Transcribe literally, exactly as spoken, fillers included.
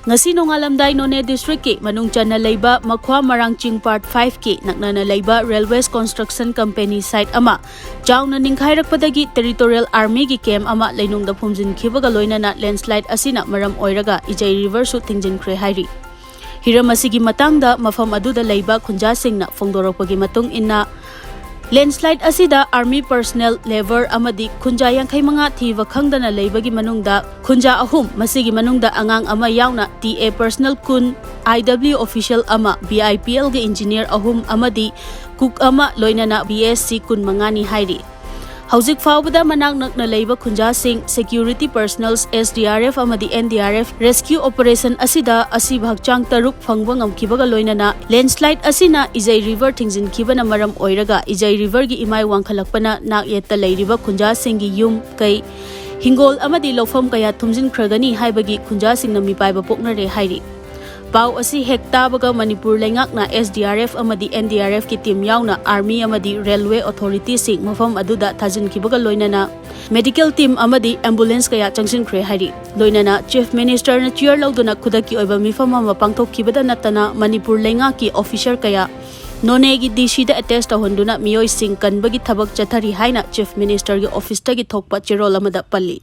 ꯉꯁꯤ ꯅꯣꯡꯉꯥꯜꯂꯝꯗꯥꯏ ꯅꯣꯅꯦ ꯗꯤꯁꯇ꯭ꯔꯤꯛꯀꯤ ꯃꯅꯨꯡ ꯆꯟꯅ ꯂꯩꯕ ꯃꯈ꯭ꯋꯥ ꯃꯔꯥꯡ ꯆꯤꯡ ꯄꯥꯔꯠ ꯐꯥꯏꯚꯀꯤ ꯅꯛꯅꯅ ꯂꯩꯕ ꯔꯦꯜꯋꯦꯁ ꯀꯟꯁꯇ꯭ꯔꯛꯁꯟ ꯀꯝꯄꯦꯅꯤ ꯁꯥꯏꯠ ꯑꯃ ꯆꯥꯎꯅ ꯅꯤꯡꯈꯥꯏꯔꯛꯄꯗꯒꯤ ꯇꯦꯔꯤꯇꯣꯔꯤꯌꯦꯜ ꯑꯥꯔꯃꯤꯒꯤ ꯀꯦꯝ ꯑꯃ ꯂꯩꯅꯨꯡꯗ ꯐꯨꯝꯖꯤꯟꯈꯤꯕꯒ ꯂꯣꯏꯅꯅ ꯂꯦꯟꯁꯂꯥꯏꯠ ꯑꯁꯤꯅ ꯃꯔꯝ ꯑꯣꯏꯔꯒ ꯏꯖꯩ ꯔꯤꯚꯔꯁꯨ ꯊꯤꯡꯖꯤꯟꯈ꯭ꯔꯦ ꯍꯥꯏꯔꯤ꯫ ꯍꯤꯔꯝ ꯑꯁꯤꯒꯤ ꯃꯇꯥꯡꯗ ꯃꯐꯝ ꯑꯗꯨꯗ ꯂꯩꯕ ꯈꯨꯟꯖꯥꯁꯤꯡꯅ ꯐꯣꯡꯗꯣꯔꯛꯄꯒꯤ ꯃꯇꯨꯡ ꯏꯟꯅ, ꯂꯦꯟꯁꯂꯥꯏꯠ ꯑꯁꯤꯗ ꯑꯥꯔꯃꯤ ꯄꯔꯁꯅꯦꯜ, ꯂꯦꯕꯔ ꯑꯃꯗꯤ ꯈꯨꯟꯖꯥ ꯌꯥꯡꯈꯩ ꯃꯉꯥ ꯊꯤꯕ ꯈꯪꯗꯅ ꯂꯩꯕꯒꯤ ꯃꯅꯨꯡꯗ ꯈꯨꯟꯖꯥ ꯑꯍꯨꯝ, ꯃꯁꯤꯒꯤ ꯃꯅꯨꯡꯗ ꯑꯉꯥꯡ ꯑꯃ ꯌꯥꯎꯅ, ꯇꯤ ꯑꯦ ꯄꯔꯁꯅꯦꯜ ꯀꯨꯟ, ꯑꯥꯏ ꯗꯕ꯭ꯂꯤꯎ ꯑꯣꯐꯤꯁꯤꯌꯦꯜ ꯑꯃ, B I P algae engineer ꯑꯍꯨꯝ ꯑꯃꯗꯤ ꯀꯨꯛ ꯑꯃ, ꯂꯣꯏꯅꯅ ꯕꯤ ꯑꯦꯁ ꯁꯤ ꯀꯨꯟ ꯃꯉꯥꯅꯤ ꯍꯥꯏꯔꯤ꯫ ꯍꯧꯖꯤꯛ ꯐꯥꯎꯕꯗ ꯃꯅꯥꯛ ꯅꯛꯅ ꯂꯩꯕ ꯈꯨꯟꯖꯥꯁꯤꯡ, security personnels, S D R F ꯑꯃꯗꯤ N D R F rescue operation ꯑꯁꯤꯗ ꯑꯁꯤꯕ ꯍꯛꯆꯥꯡ ꯇꯔꯨꯛ ꯐꯪꯕ ꯉꯝꯈꯤꯕꯒ ꯂꯣꯏꯅꯅ ꯂꯦꯟꯁꯂꯥꯏꯠ ꯑꯁꯤꯅ ꯏꯖꯩ ꯔꯤꯚꯔ ꯊꯤꯡꯖꯤꯟꯈꯤꯕꯅ ꯃꯔꯝ ꯑꯣꯏꯔꯒ ꯏꯖꯩ ꯔꯤꯚꯔꯒꯤ ꯏꯃꯥꯏ ꯋꯥꯡꯈꯠꯂꯛꯄꯅ ꯅꯥꯛ ꯌꯦꯠꯇ ꯂꯩꯔꯤꯕ ꯈꯨꯟꯖꯥꯁꯤꯡꯒꯤ ꯌꯨꯝ, ꯀꯩ, ꯍꯤꯡꯒꯣꯜ ꯑꯃꯗꯤ ꯂꯧꯐꯝ ꯀꯌꯥ ꯊꯨꯝꯖꯤꯟꯈ꯭ꯔꯒꯅꯤ ꯍꯥꯏꯕꯒꯤ ꯈꯨꯟꯖꯥꯁꯤꯡꯅ ꯃꯤꯄꯥꯏꯕ ꯄꯣꯛꯅꯔꯦ ꯍꯥꯏꯔꯤ꯫ ꯄꯥꯎ ꯑꯁꯤ ꯍꯦꯛ ꯇꯥꯕꯒ ꯃꯅꯤꯄꯨꯔ ꯂꯩꯉꯥꯛꯅ ꯑꯦꯁ ꯗꯤ ꯑꯥꯔ ꯑꯦꯐ ꯑꯃꯗꯤ ꯑꯦꯟ ꯗꯤ ꯑꯥꯔ ꯑꯦꯐꯀꯤ ꯇꯤꯝ ꯌꯥꯎꯅ ꯑꯥꯔꯃꯤ ꯑꯃꯗꯤ ꯔꯦꯜꯋꯦ ꯑꯣꯊꯣꯔꯤꯇꯤꯁꯤꯡ ꯃꯐꯝ ꯑꯗꯨꯗ ꯊꯥꯖꯤꯟꯈꯤꯕꯒ ꯂꯣꯏꯅꯅ ꯃꯦꯗꯤꯀꯦꯜ ꯇꯤꯝ ꯑꯃꯗꯤ ꯑꯦꯝꯕꯨꯂꯦꯟꯁ ꯀꯌꯥ ꯆꯪꯁꯤꯟꯈ꯭ꯔꯦ ꯍꯥꯏꯔꯤ꯫ ꯂꯣꯏꯅꯅ ꯆꯤꯐ ꯃꯤꯅꯤꯁꯇꯔꯅ ꯆꯤꯌꯔ ꯂꯧꯗꯨꯅ ꯈꯨꯗꯛꯀꯤ ꯑꯣꯏꯕ ꯃꯤꯐꯝ ꯑꯃ ꯄꯥꯡꯊꯣꯛꯈꯤꯕꯗ ꯅꯠꯇꯅ ꯃꯅꯤꯄꯨꯔ ꯂꯩꯉꯥꯛꯀꯤ ꯑꯣꯐꯤꯁꯔ ꯀꯌꯥ, ꯅꯣꯅꯦꯒꯤ ꯗꯤ ꯁꯤꯗ ꯑꯦꯇꯦꯁ ꯇꯧꯍꯟꯗꯨꯅ ꯃꯤꯑꯣꯏꯁꯤꯡ ꯀꯟꯕꯒꯤ ꯊꯕꯛ ꯆꯠꯊꯔꯤ ꯍꯥꯏꯅ ꯆꯤꯐ ꯃꯤꯅꯤꯁꯇꯔꯒꯤ ꯑꯣꯐꯤꯁꯇꯒꯤ ꯊꯣꯛꯄ ꯆꯦꯔꯣꯜ ꯑꯃꯗ ꯄꯜꯂꯤ꯫